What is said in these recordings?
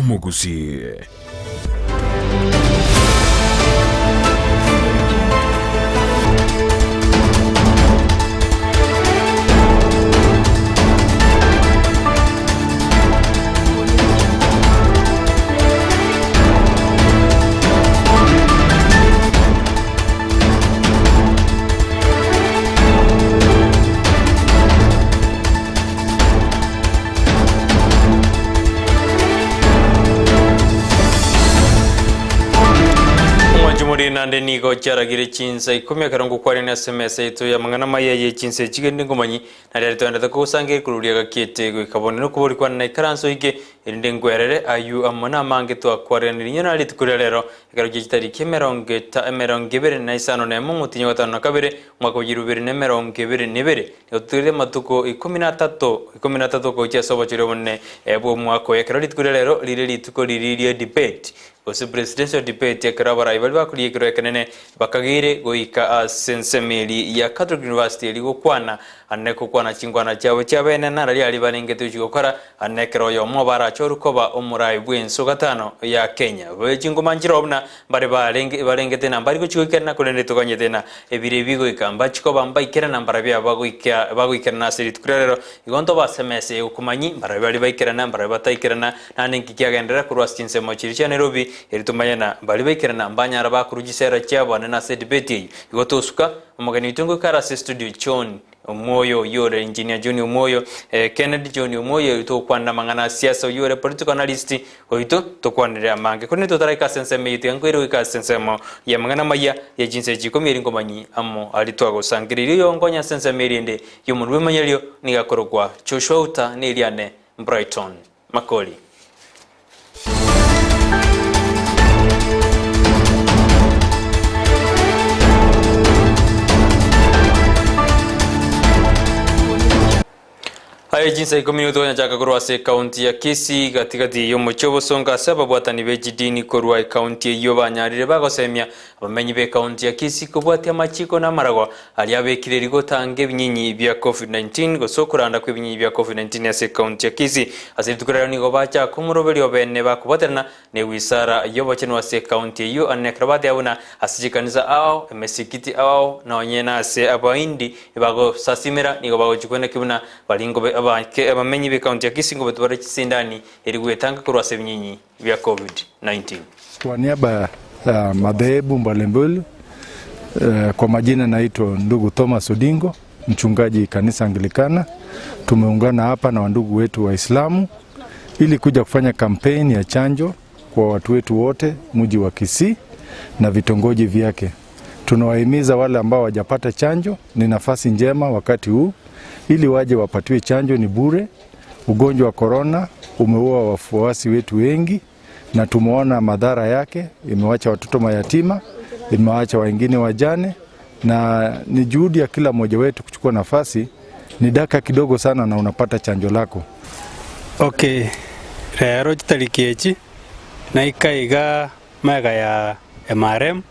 bw'Omogusii. Omwachumori nande nigo chiaragire chinsa ikomi ekero ngokwarania ase emesa yaito y'amang'ana amaya ye chinsa echi kende ngomanyi Nario aria toendete kogosangereria koruria gakiete goika bono nokobori kwane naikaranse oike, erinde nkwerere ayio amo namange twakwareranirie inwe na rituko ria rero, ekero gie chitariki emerongo eta emerongo ebere na isano nemo omotienyi o gatano na kabere, omwaka o chilifu ibere na emerongo ebere na ebere, nigo totoirete amatuko ikomi na atato ikomi na atato gochia ase obochori obonene bw'omwaka oyo. Ekero rituko ria rero rire rituko riria rie debate, gose presidential debate, ekero abarai baria bakoria ekerero ekenene Bakageire goika ase ensemo eria ya Catholic University eria gokwana ane gokwana chinkwana chiabo chiabene nararia aria barengete gochia gokora ane ekero oyomo obo arachorwe koba omorai bw'ense ogatano ya Kenya. Bobe chingoma nchiroo buna mbare barenge barengete na mbari gochia goikerana korende toganyete na ebiro ebi goika mbachie koba mbaikerana mbarabio aba bagoika bagoikerana ase rituko ria rero igo ntobasemese okomanyi mbarabio baria baikerana mbarabio bataikerana Naende inki kiagenderera korwa ase chinsemo chiria chia Nairobi, erio tomanye na baria baikerana mbanyara bakorwa chisera chiabo anene ase edebate eyio. Igo tosuka, omogeni oito ngoika are ase estudio John Omwoyo oyio ore Engineer John Omwoyo, eh, Kennedy John Omwoyo oyio togokwanera amang'ana a siasa oyio ore political analyst oito tokwanere amange. Korende totaraika ase ensemo eyio tiga nkoire goika ase ensemo y'amang'ana amaya ye chinsa echi ikomi eri nkomanyi amo aria twagosangereria oyo onkonye ase ensemo eria ende y'omonwa bw'emanyererio nigo akorokwa Joshua Uta na eriane Brighton. Makori. Aye chinsa ikomi nigo tokonyachaka korwa ase ekaunti ya Kisii gatigati y'omochie obosongo ase ababwatani be chidini korwa ekaunti eyio banyarire bagosemia abamenyi b'ekaunti ya Kisii kobwatia amachiko na amarago Aria abekire rigotanga ebinyinyi bia Covid-19 gose okoranda kw'ebinyinyi bia Covid-19 ase ekaunti ya Kisii. Ase rituko riarero nigo bachaka omoroberio bene bakobwaterana newisara y'obochenu ase ekaunti eyio ane ekero bateba buna ase chikanisa ao, emesikiti ao nonye nase Abahindi bagosasimera nigo bagochia kweneki buna bari ngobe abake abamenyi b'ekaunti ya Kisii ngobetwa bare chisindani eri gwetanga korwa ase ebinyinyi bia Covid-19. Kwa niaba ya madhehebu mbalimbali, kwa majina naitwa ndugu Thomas Odingo, mchungaji kanisa Anglikana. Tumeungana hapa na wandugu wetu Waislamu ili kuja kufanya kampeni ya chanjo kwa watu wetu wote mji wa Kisii na vitongoji vyake. Tunawahimiza wale ambao hawajapata chanjo, ni nafasi njema wakati huu ili waje wapatiwe chanjo, ni bure. Ugonjwa wa korona umeua wafuasi wetu wengi na tumeona madhara yake, imewacha watoto mayatima, imewacha wengine wajane, na ni juhudi ya kila mmoja wetu kuchukua nafasi. Ni dakika kidogo sana na unapata chanjo lako. Okay, rero chitariki echi naika iga magega ya MRM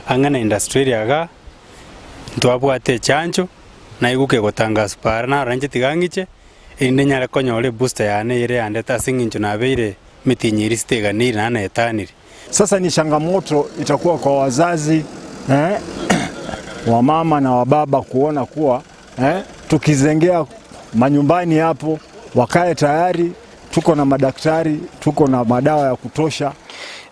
ang'e na industry area igaa, ntwabwate echancho naigwa kegotangaswa para narora inche tiga ng'iche erinde nyare konyora ebooster yane ere yandete ase eng'encho nabeire emetienyi eria siteganeiri naende naetanire. Sasa ni changamoto itakuwa kwa wazazi eh, wamama na wababa kuona kuwa eh, tukizengea manyumbani hapo wakae tayari, tuko na madaktari, tuko na madawa ya kutosha.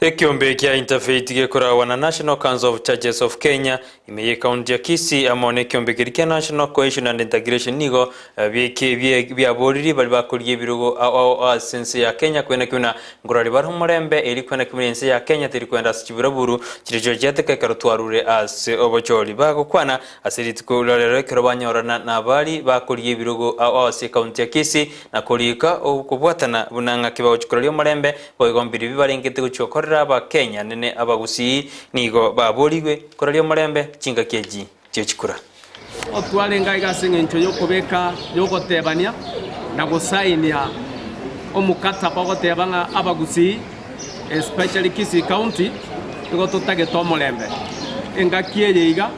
Ekiombe kia Interfaith gekoragwa na National Council of Churches of Kenya ime y'ekaunti ya Kisii amo nekiombe keria kia National Cohesion and Integration nigo biaboririe baria bakorigia ebirogo ao ao ase ense ya Kenya kwena buna nkorari bare omorembe eri kwena buna ense ya Kenya teri kwenda ase chiburaburu chiria chiateka ekero twarure ase obochori. Bagokwana Ase rituko riria rero ekero banyorana nabari bakorigia ebirogo ao ase ekaunti ya Kisii na korika okobwatana buna ng'aki bagochia koraria omorembe, boigo mbiribi barengete gochia gokorera Abakenya nene Abagusii nigo baborigwe koraria omorembe chingaki echi chi'echikura. Otwarenge aiga ase engencho y'okobeka y'ogotebania na gosainia omokataba ogoteba ng'a Abagusii especially Kisii County nigo totagete omorembe. Engaki eye iga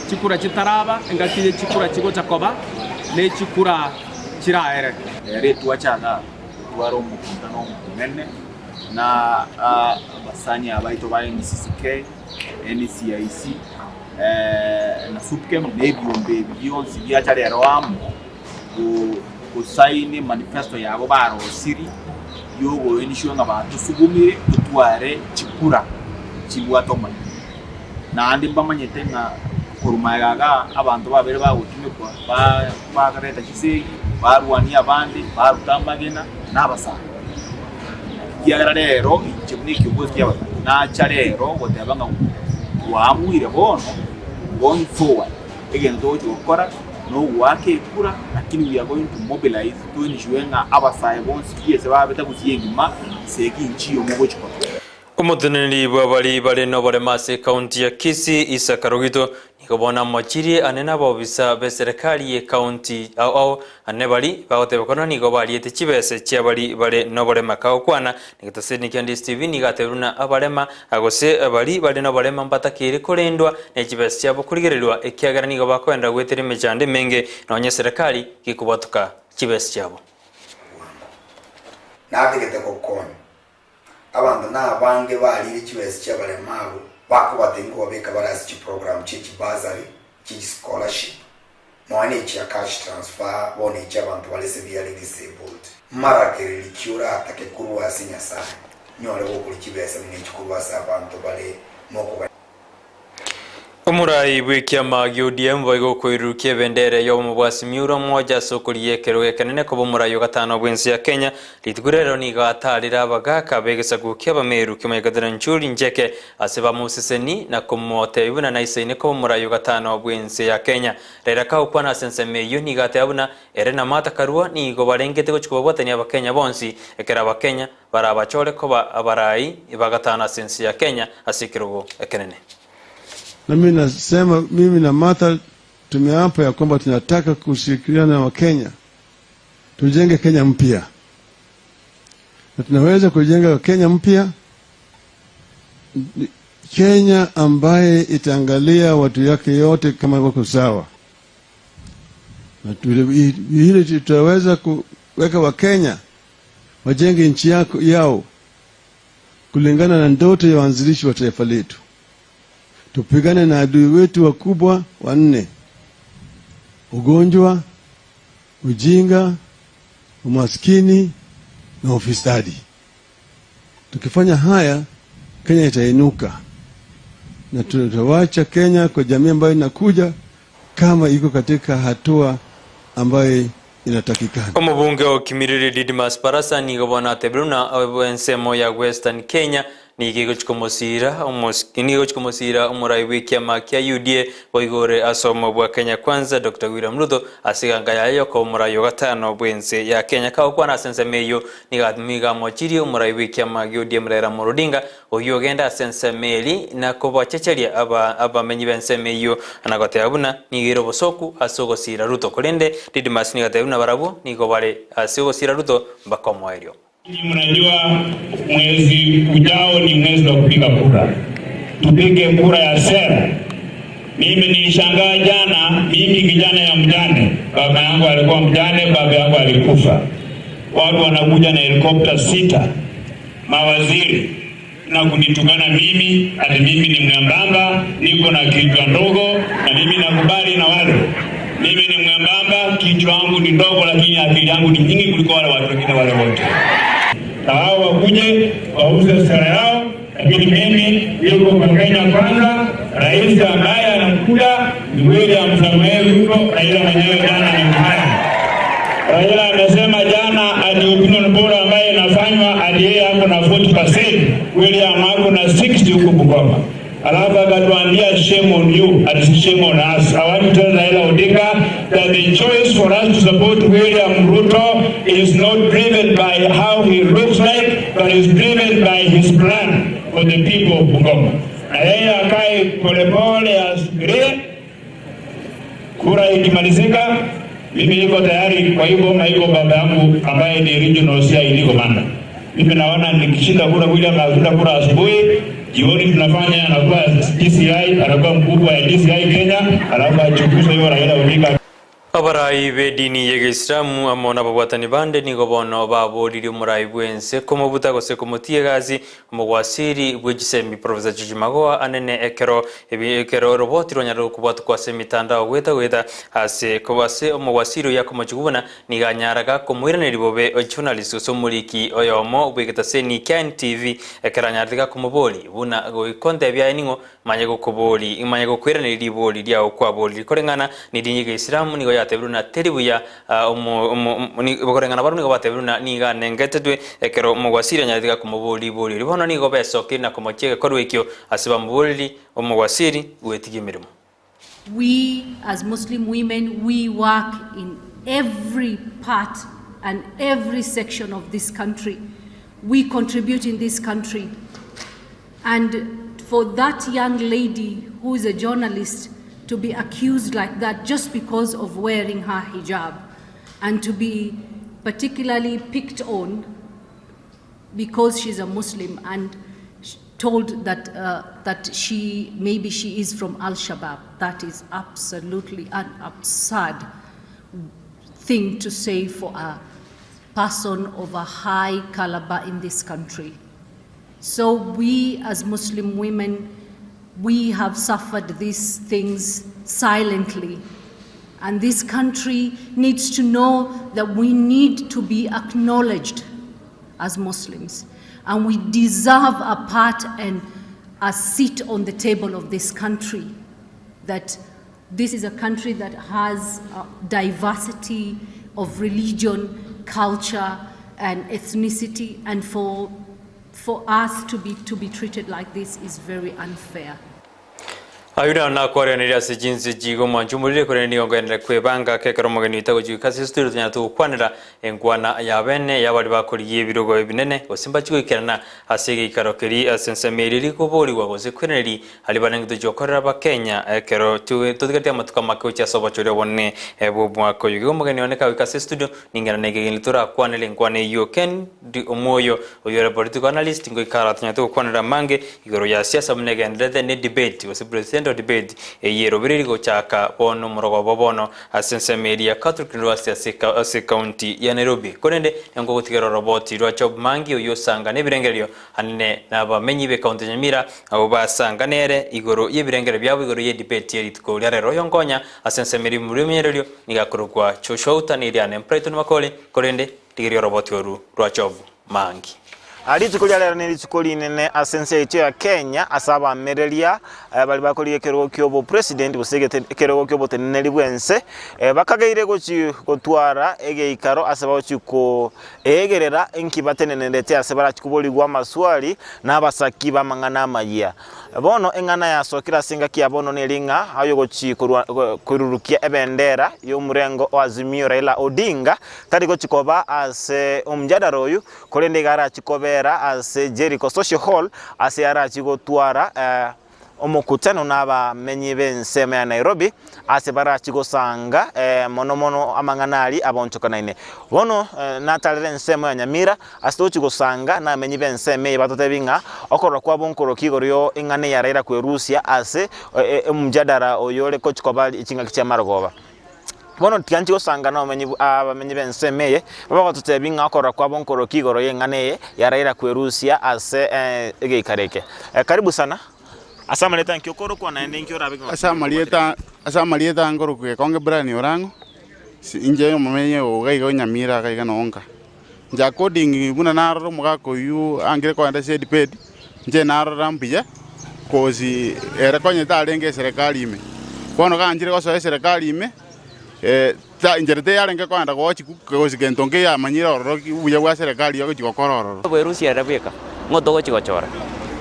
Chikura chitaraba, engaki ye chikura chigocha koba, ne chikura chiraere. Ere twacha igaa, totware omokutano omonene. Na abasani aba baito ba NCCK, NCIC, na SUPKEM na ebiombe ebi bionsi biacha rero amo gosaini manifesto yabo barosiri yogoensure ng'a batosugumire totware chikura chibwate omonene. Naende mbamanyete ng'a korwa magega igaa abanto babere bagotumekwa bareta chisegi, barwania abande, baruta amagena na abasani. Ekiagera rero inche buna ekiongozi ki'abasani nacha rero goteba ng'a twaamuire bono going forward, egento togochia gokora nogoaka ekura lakini we are going to mobilize to ensure ng'a abasae bonsi pi ase babete gusii engima segi nchiyo mogochia korora. Omoteneneri bw'abaria bare noboremo ase ekaunti ya Kisii, Isaac Rogito, nigo bono amochirie ane nabobisa b'eserekari y'ekaunti ao ao ane baria bagotebekana nigo bariete chibese chi'abaria bare noborema. Kagokwana negetaseni kia Ndisi TV nigo atebirie buna abarema gose baria bare noborema mbatakeire korendwa ne chibese chiabo korigererwa ekiagera nigo bakoenderera goetera emechando emenge nonya eserekari gekobwatoka chibese chiabo. Bwango natagete gokonya Abanto nabange bariire chibesa chi'abaremaru bakobatebia nkobabeka bare ase chiprogramu chie chibursary, chie chischolarship, nonya ne chia cash transfer, bono echi abanto bare severely disabled. Maragereria ki oratake korwa ase Nyasae nyore gokoria chibesa buna echi korwa ase abanto bare nokogania? Omorai bw'ekiama gia ODM boigo okoirurukia ebendera y'obomo bwa Simiyu Ramoja ase okorigia ekerogo ekenene koba omorai o gatano bw'ense ya Kenya. Rituko rero nigo atarire abagaka b'egesaku ki'Abameru ki'omonyagetari Njuri Njeke ase bamoseseni na komotebia buna naisaine koba omorai o gatano bw'ense ya Kenya. Raila kagokwana ase ensemo eyio nigo ateba buna ere na Martha Karua nigo barengete gochia kobabwatania Abakenya bonsi ekero Abakenya Barabachore koba abarai ba gatano ase ense ya Kenya ase ekerogo ekenene. Na mimi nasema mimi na Martha tumeapa ya kwamba tunataka kushirikiana na Wakenya tujenge Kenya mpya, na tunaweza kujenga Kenya mpya, Kenya ambaye itaangalia watu yake yote kama wako sawa, na ile tutaweza kuweka Wakenya wajenge nchi yako yao kulingana na ndoto ya waanzilishi wa taifa letu. Tupigane na adui wetu wakubwa wanne: ugonjwa, ujinga, umaskini na ufisadi. Tukifanya haya, Kenya itainuka na tutawacha Kenya kwa jamii ambayo inakuja kama iko katika hatua ambayo inatakikana. Omobunge o Kimilili Didmus Barasa nigo bono atebire buna ensemo ya Western Kenya nigo egochia komosiira nigo egochia komosiira omorai bw'ekiama kia UDA boigo ore ase obomo bwa Kenya Kwanza Doctor William Ruto ase eganga yaye yokoba omorai o gatano bw'ense ya Kenya. Kagokwana ase ensemo eyio nigo nigo amochirie omorai bw'ekiama gia ODM Raila Amolo Odinga Oyio ogende ase ensemo eri na kobachecheria abamenyi b'ensemo eyio, na goteba buna nigo ere obosooku ase ogosiira Ruto. Korende Didimasi nigo ateba buna barabwo nigo bare ase ogosiira Ruto mpaka omoerio. Nyinyi mnajua mwezi ujao ni mwezi wa kupiga kura, tupige kura ya sera. Mimi nilishangaa jana, mimi kijana ya mjane, baba yangu alikuwa mjane, baba yangu alikufa, watu wanakuja na helikopta sita mawaziri na kunitukana mimi ati mimi ni mwembamba, niko na kichwa ndogo, na mimi nakubali na wale. Mimi ni mwembamba, kichwa yangu ni ndogo, lakini akili yangu ni nyingi kuliko wale watu wengine wale wote. Na hao wakuje wauze sera yao, lakini mimi niko kwa Kenya kwanza. Rais ambaye anakuja ni William Samoei Ruto. Raila mwenyewe jana ni mbaya. Raila amesema jana ati opinion poll ambayo inafanywa ati yeye ako na 40%, William ako na 60 huko Bungoma. Alafu akatuambia shame on you, ati shame on us. I want to tell Raila Odinga that the choice for us to support William Ruto is not driven by how he looks like, but is driven by his plan for the people of Bungoma. Na yeye akae polepole asikirie Kura ikimalizika, mimi niko tayari kwa hiyo boma iko baba yangu ambaye ni regional CID commander. Mimi naona nikishinda kura, William anashinda kura asubuhi, jioni tunafanya anakuwa DCI, anakuwa mkubwa ya DCI Kenya, alafu achukuzwe hiyo Raila Odinga. Abarai b'edini y'Egeisilamu amo nababwatani bande nigo bono baboririe omorai bw'ense komobuta gose komotiga egasi omogwasiri bwe chisemi Professor George Magoha anene ekero ekero oroboti rwanyarire kobwatukwa ase emitandao goeta goeta ase ase omogwasiri oyio akomochigwa buna nigo anyaraga komoiraneria bobe journalist gose omoriki oyomo bw'egetaseni kia NTV ekero anyarete gakomobori buna goika ontebie aye ning'o Manye gokobori, manye gokoiraneria ribori riao kwaborire. Koreng'ana nedini y'Egeisilamu nigo yatebirwe na teri buya omo omo koreng'ana barabwo nigo batebirwe na nigo anengetetwe ekero omogwasiri anyarete gakomoboria ribori erio. Bono nigo besokirie na komochia egekorwa ekio ase bamoboriri omogwasiri gwetigia emeremo. We as Muslim women, we work in every part and every section of this country. We contribute in this country. And for that young lady who is a journalist to be accused like that just because of wearing her hijab and to be particularly picked on because she's a Muslim and told that, uh, that she maybe she is from Al Shabaab. That is absolutely an absurd thing to say for a person of a high caliber in this country. So we as Muslim women, we have suffered these things silently. And this country needs to know that we need to be acknowledged as Muslims. And we deserve a part and a seat on the table of this country. That this is a country that has a diversity of religion, culture, and ethnicity. And for, for us to be, to be treated like this is very unfair. Ayio naro nakwareganirie ase chinse chigo omwancho omorire, korende nigo nkogenderera kwebanga ake ekero omogeni oito agochika ase esituri tonyarete gokwanera enkwana ya bene y'abaria bakorigia ebirogo ebinene, gose mbachie goikerana ase egeikaro keria ase ensemo eria rikoborigwa gose kwereneria aria barenge tochia gokorera abakenya ekero totigareti amatuko amake gochia ase obochori obonene bw'omwaka oyo. Igo omogeni one kagoika ase estudio ning'ana nekegeniri torakwanere enkwana eyio Ken Omwoyo oyio ore political analyst ngoika ara tonyarete gokwanera amange igoro ya siasa buna egenderete ne debate gose presidential debate eyio erobereiri gochaka bono omorogoba bono ase ensemo eria ya Catholic University ase ase county ya Nairobi. Korende nengogotigera oroboti rwa Job Mangi oyio osanga nebirengererio anene nabamenyi be county ya Nyamira abwo basanga nere igoro yebirengererio biabo igoro ye debate ye rituko ria rero. Oyo nkonya ase ensemo eria ebirengererio nigo akorokwa Joshua Outa neriane Brighton Makori korende Rigereria oroboti oru rwa Jobu mangi. Rituko ria rero nerituko rinene ase ense yaito ya Kenya ase abamereria baria bakorigia ekerogo kia obopresident gose ekerogo kia oboteneneri bwense bakageire gochi gotwara egeikaro ase bagochi koegerera inki batenenerete ase barachi koborigwa amaswali na abasaki b'amang'ana amayia. Bono eng'ana yasokire ase engaki ya bono neri ng'a oyogochi koirurukia ebendera y'omorengo o Azimio Raila Odinga Tari gochia koba ase omjadara oyo, korende iga arachie kobera ase Jericho Social Hall, ase arachie gotwara omokutano nabamenyi b'ensemo ya Nairobi, ase barachie gosanga mono mono amang'ana aria abonchokanaine. Bono natarere ensemo ya Nyamira, ase togochia gosanga nabamenyi b'ensemo eye batotebi ng'a okorora kwabo nkorokia igoro yo eng'ana eye Raila kwerusia ase omjadara oyo ore gochia koba chingaki chi'amarogoba. Bono tiganchi gosanga nobomenyi abamenyi b'ensemo eye, bagototeebia ng'a okorora kwabo nkorokia igoro y'eng'ana eye ya Raila kwerusia ase egeikaro eke. Karibu sana. Ase amarieta nki okorokwa naende inki orabe Ase amarieta ase amarieta nkorokwa Gekonge Brian Orang'o, inche omomenyi oo iga iga o Nyamira iga iga nonka. Inche according buna narora omogaka oyio angire kogenda ase edebate, inche narora mbuya cause ere konya tarenge eserekari ime. Bono ganchire gosoa eserekari ime, ta inchera tiyarenge kogenda gochi gose gento nkeiyo amanyire ororo ki obuya bwa serekari ogochi gokora ororo. Bwerusia ere bweka, ng'o togochi gochora?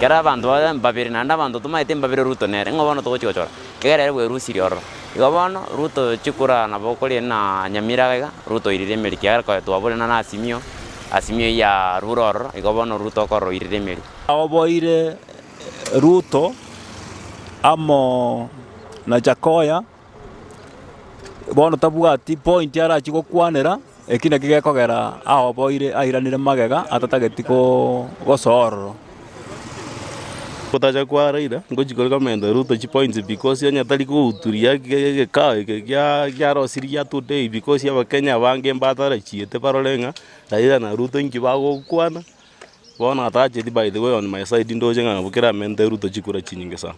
Kera abanto babe mbabere naende abanto tomaete mbabere Ruto nere, ng'o bono togochi gochora? Ekero ere bwerusirie ororo. Igo bono, Ruto chikura nabo okoria na Nyamira iga, Ruto oirire emeri kiagera konya twabore na Azimio, Azimio eyio yarure ororo, igo bono Ruto okorora oirire emeri. Oboire Ruto amo na Jakoya, bono tabwati point arachie gokwanera, eki nakio gekogera aoboire airanire magega atatageti gosoa ororo. Gotacha kwa Raila ngochi kore komenta Ruto chipoints because onye tari kohuturia egekao eke gia giarosirie gia today because abakenya abange mbatarachiete barore ng'a Raila na Ruto inki bagokwana, bono atacheti by the way on my side ndoche ng'a nabo keramente Ruto chikura chinyinge sana.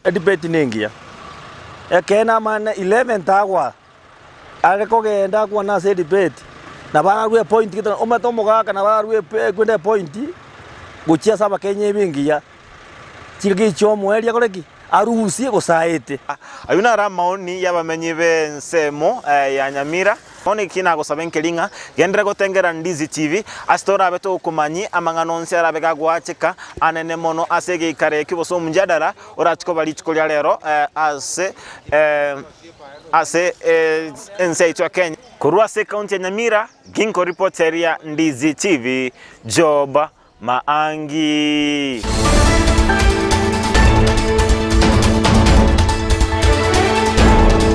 Edibeti nengiya, ekeene amang'ana 11 tagwa are kogenda akwane ase edibeti, nabo ararue epoint gete omanyete omogaka nabo ararue ekwende epoint gochia ase abakenya ebe engiya, chingaki chia omoerio akore ki? Arusie gose aete. Ayio naro amaoni y'abamenyi b'ensemo ya Nyamira. Bono eki nagosaba enkeri ng'a genderera gotengera Ndizi TV, ase torabe togokomanyia amang'ana onsi arabe gagoacheka anene mono ase egeikaro ekio gose omjadala orache koba rituko ria rero ase ase ense yaito ya Kenya. Korwa ase ekaunti ya Nyamira, ginkoripoteria Ndizi TV, Job Maangi.